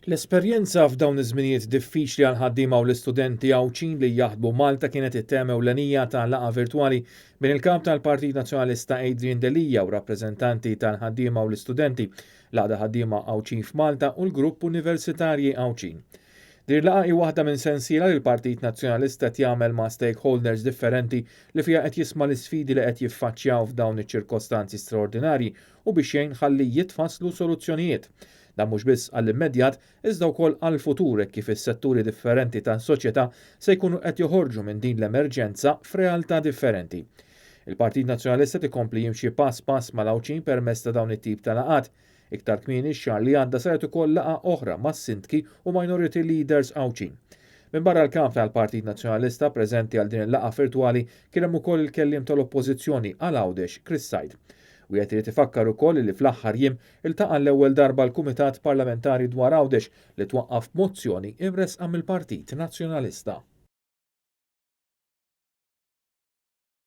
L-esperjenza f'dawn iż-żminijiet diffiċli għall-ħaddiema u l-istudenti Għawdxin li jaħdmu Malta kienet it-tema ewlenija ta' laqgħa virtwali bejn il-Kap tal-Partit Nazzjonalista Adrian Delia u rappreżentanti tal-ħaddiema u l-istudenti, l-Għaqda Ħaddiema Għawdxin f'Malta u l-Grupp Universitarji Għawdxin. Din il-laqgħa hi waħda minn sensiela li l-Partit Nazzjonalista qed jagħmel ma' stakeholders differenti li fiha qed jisma' l-isfidi li qed jiffaċċjaw f'dawn iċ-ċirkostanzi straordinarji u biex jgħin ħalli jitfasslu soluzzjonijiet. Dan mhux biss għall-immedjat, iżda wkoll għall-futur hekk kif is-setturi differenti tas-soċjetà se jkunu qed joħorġu minn din l-emerġenza f'realtà differenti. Il-Partit Nazzjonalista qed ikompli jimxi pass pass mal-Għawdxin permezz ta' dawn it-tip ta' laqgħat. Iktar kmieni x-xahar li għadda saret ukoll laqgħa oħra mas-Sindki u Minority Leaders Għawdxin. Minbarra l-Kap tal-Partit Nazzjonalista preżenti għal din il-laqgħa virtwali kien hemm ukoll il-Kelliem tal-Oppożizzjoni għal Għawdex Chris Said. Wieħed irid ifakkar ukoll li fl-aħħar jiem iltaqa' għall-ewwel darba l-Kumitat Parlamentari dwar Għawdex li twaqqaf b'mozzjoni imressqa mill-Partit Nazzjonalista.